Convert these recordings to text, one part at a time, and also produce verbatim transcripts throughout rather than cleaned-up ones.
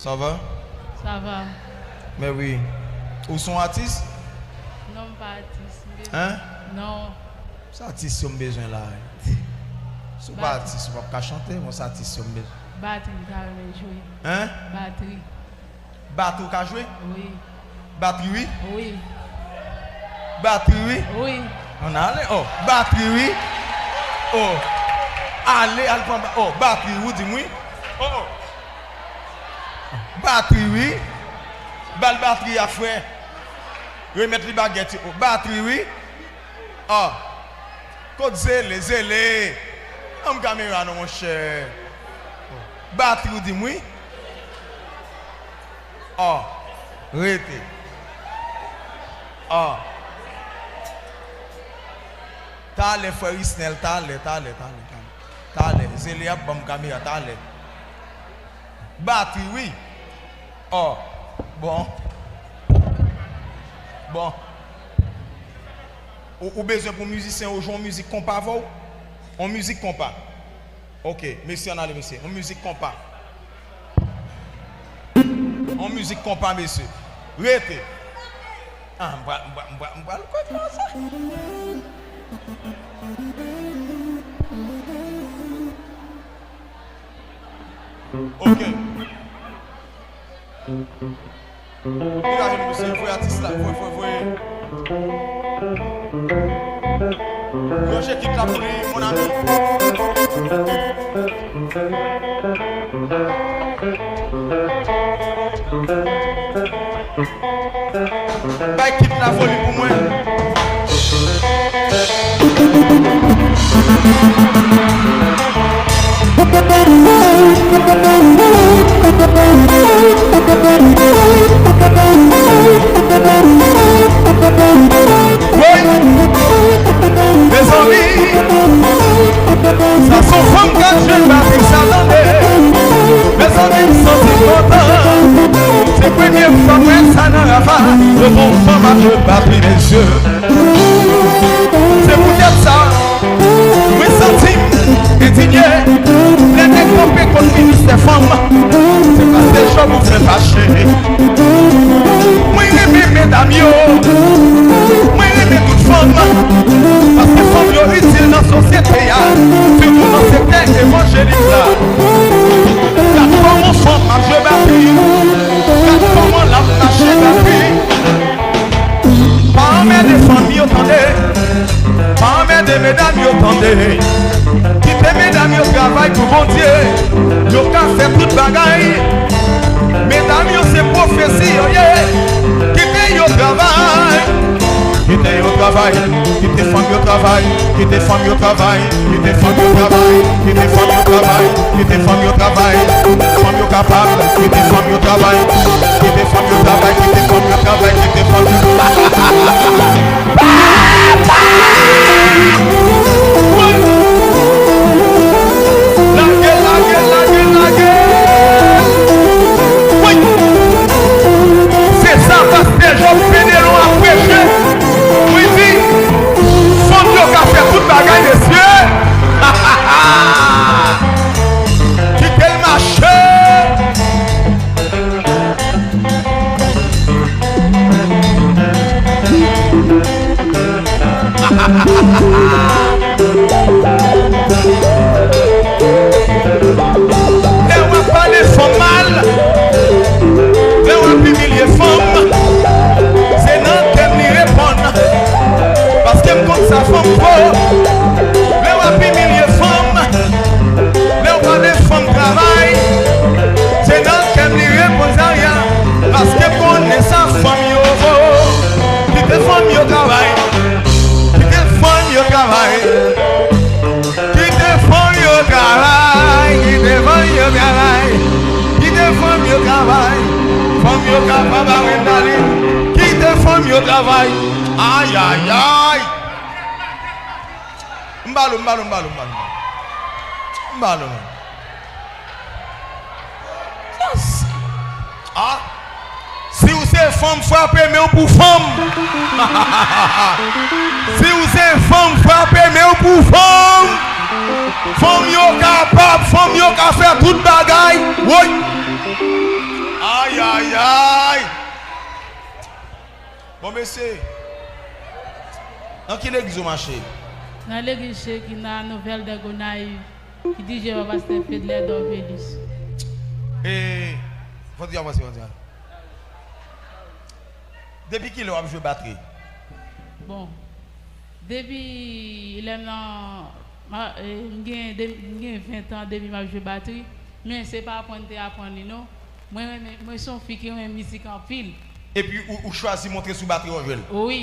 Ça va? Sa va. Mè wi. Ou se yon atis? Non, m pa atis. M bezwen... Hein? Non. Se atis yo m bezwen la. Si w pa atis, ou p ap ka chante. Bon, se atis yo m bezwen. Batri m ta renmen jwe. Hein? Batri. Batri w ka jwe? Wi. Batri wi? Wi. Batri wi? Wi. Ann ale. Oh, batri wi. Oh. Ale, al pran ba-, oh, batri, ou di m wi. Oh, oh. Batri wi. Ba l batri a, frè. Remèt li bagèt yo. Oh, batri wi. Ah. Kot Zele, Zele? Ban m kamera non, monchè. Batri ou di m wi. Ah. Rete. Ah. Talè, frè Risnel, talè, talè, talè, talè. Talè. Zele ap ban m kamera, talè. Batri wi. Oh. Bon. Bon. Ou, ou bezwen pou mizisyen yo jwe yon mizik konpa avè w? Yon mizik konpa. Ok, mesye, ann ale, mesye. Yon mizik konpa. Yon mizik konpa, mesye. Rete. Ah, m pral, m pral, m pral, m pral kwè konsa. Ok. Degaje nou, mesye, voye atis la, voye, voye, voye. Ranje kit la pou li, mon ami. Bay kit la voli pou mwen. Woy! Mezanmi, sa se yon fanm k ap jwe batri sa, tande. Mezanmi, m santi m kontan. Se premye fwa m wè sa nan Rafa. Yo bon fanm ap jwe batri, mesye. Se poutèt sa, mwen santi m endinye lè nèg kanpe kont ministè fanm. Se pa se jòb ou fè fache. Mwen renmen medam yo. Mwen renmen tout fanm. Paske fanm yo itil nan sosyete a, sitou nan sektè evanjelik la. Gad kòman fanm ap jwe batri. Gad kòman l ap mache batri. Pa anmède fanm yo, tande. Pa anmède medam yo, tande. Kite medam yo travay pou Bondye. Yo ka fè tout bagay. Medam yo se pwofesi yo ye. Kite yo travay. Kite yo travay. Kite fanm yo travay. Kite fanm yo travay. Kite fanm yo travay. Kite fanm yo travay. Kite fanm yo travay. Fanm yo kapab. Kite fanm yo travay. Kite fanm yo travay. Kite fanm yo travay. Kite fanm yo... Lage, lage, lage, lage. Wi. Se sa pastè Job Fenelon ap preche. Wi, di, fanm yo ka fè tout bagay, mesye. Kite l mache. Lè w ap pale fanm mal, lè w ap imilye fanm, se nan kè m li reponn. Paske m konn sa fanm vo. Lè w ap imilye fanm, lè w pale fanm travay, se nan kè m li reponn, Zaria. Paske m konnen sa fanm yo vo. Kite fanm yo travay. Kite fanm yo travay. Kite fanm yo travay. Kite fanm yo travay. Kite fanm yo travay. Fanm yo kapab, Arendali. Kite fanm yo travay. Ayayay. M ba l ou, m ba l ou, m ba l ou, m ba l ou. M ba l ou. Yes. Ah. Si w se fanm, frape men w pou fanm. Si w se fanm, frape men w pou fanm. Fanm yo kapab, fanm yo ka fè tout bagay. Woy. Ay, ay, ay! Bon, mesye, nan ki legliz ou mache? Nan legliz Chekina Nouvèl de Gonayiv, ki dirije pa pastè Fedlè Dorvelis. E, fò di avanse, fò di avanse. Depi kilè w ap jwe batri? Bon, depi lè m nan, ma, e, m gen, de, m gen ven tan depi m ap jwe batri, men se pa aprann m te aprann li non. Mwen renmen, mwen se yon fi ki renmen mizik anpil. Epi ou, ou chwazi montre sou batri w jwe l? Wi.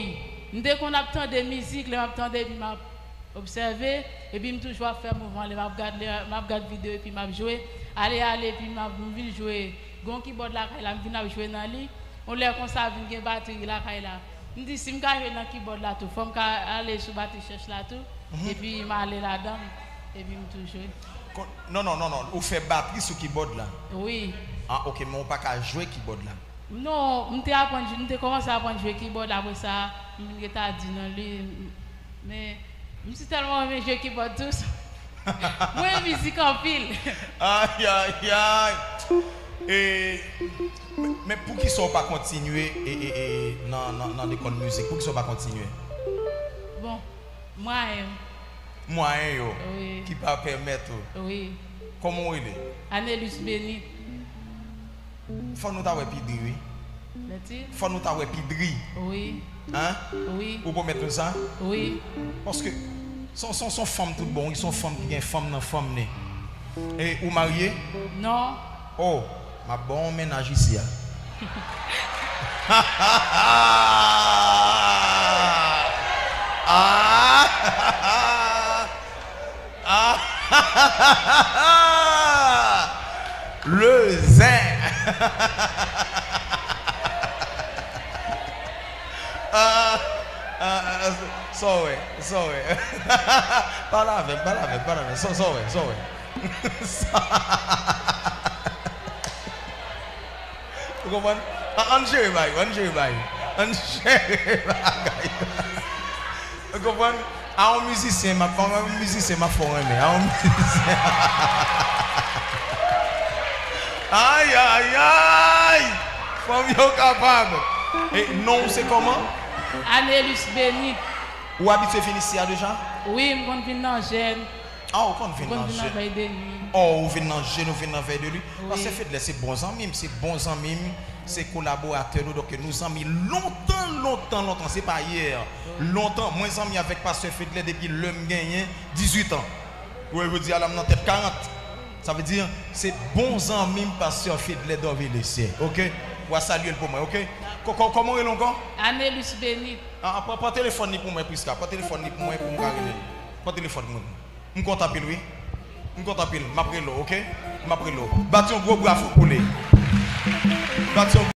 M te konn ap tande mizik, lè m ap tande, epi m ap obsève, epi m toujou ap fè mouvman, lè m ap gad, lè m ap gad videyo, epi m ap jwe, ale, ale, epi m ap, m vin jwe. Gen yon kibòd lakay la, m vin ap jwe nan li. Yon lè konsa, vin gen batri lakay la. M di, si m ka jwe nan kibòd la tou, fò m ka ale sou batri chèch la tou, epi m ale ladan l, epi m tou jwe. Kon-, non, non, non, non, ou fè batri sou kibòd la? Wi. Ah, ok, men ou pa ka jwe kibòd la? Non, m te aprann jwe, m te kòmanse aprann jwe kibòd, apre sa, m vin rete a di nan li, m, men, m si tèlman renmen jwe kibòd tou, mwen renmen mizik anpil. Ay, ay, ay. E, men, men poukisa w pa kontinye, e, e, e, nan, nan, nan lekòl mizik? Poukisa w pa kontinye? Bon, mwayen. Mwayen yo, wi, ki pa pèmèt ou. Wi. Kòman w rele? Anelus Benit. Fò nou ta wè pi dri, wi. Mèsi. Fò nou ta wè pi dri. Wi. Hein? Wi. Ou pwomèt nou sa? Wi. Paske se, se, se yon fanm tout bon, wi, se yon fanm ki gen fanm nan fanm li. E ou marye? Non. Oh, m ap ba w yon mennaj isi a. Ah! Ah! Le zen! Ah, ah, ah, sa w wè, sa w wè. Pale avè m, pale avè m, pale avè m. Sa, sa w wè, sa w wè. Ou konprann? An, ann jere bagay yo, ann jere bagay yo. Ann jere bagay yo. Ou konprann? A yon mizisyen, m ap, a yon mizisyen, m ap fè w renmen. A yon mizisyen. Ay, ay, ay! Fanm yo kapab. E non w se kòman? Anelus Benit. Ou abitye vin isi a deja? Wi, m konn vin nan jèn. Ah, ou konn vin nan jèn. Ou konn vin nan vèy de nwi. Oh, ou vin nan jèn, ou vin nan vèy de nwi. Wi. Pastè Fedlè se bon zanmi m, se bon zanmi m, se kolaboratè nou, donk nou zanmi lontan, lontan, lontan, se pa yè. Wi. Lontan, mwen zanmi avèk pastè Fedlè depi lè m genyen dizuit an. Wi, jodi a la m nan tèt karant. Sa vle di, se bon zanmi m, pastè Fedlè Dorvelis, ok? W a salye l pou mwen, ok? Kò-, kò-, kòman w rele ankò? Anelus Benit. Ah, ah, pran, pran telefòn li pou mwen, Priska. Pran telefòn li pou mwen pou m ka rele l. Pran telefòn mwen. M kontan anpil, wi. M kontan anpil. M ap rele w, ok? M ap rele w. Bat yon gwo bravo pou li. Bat yon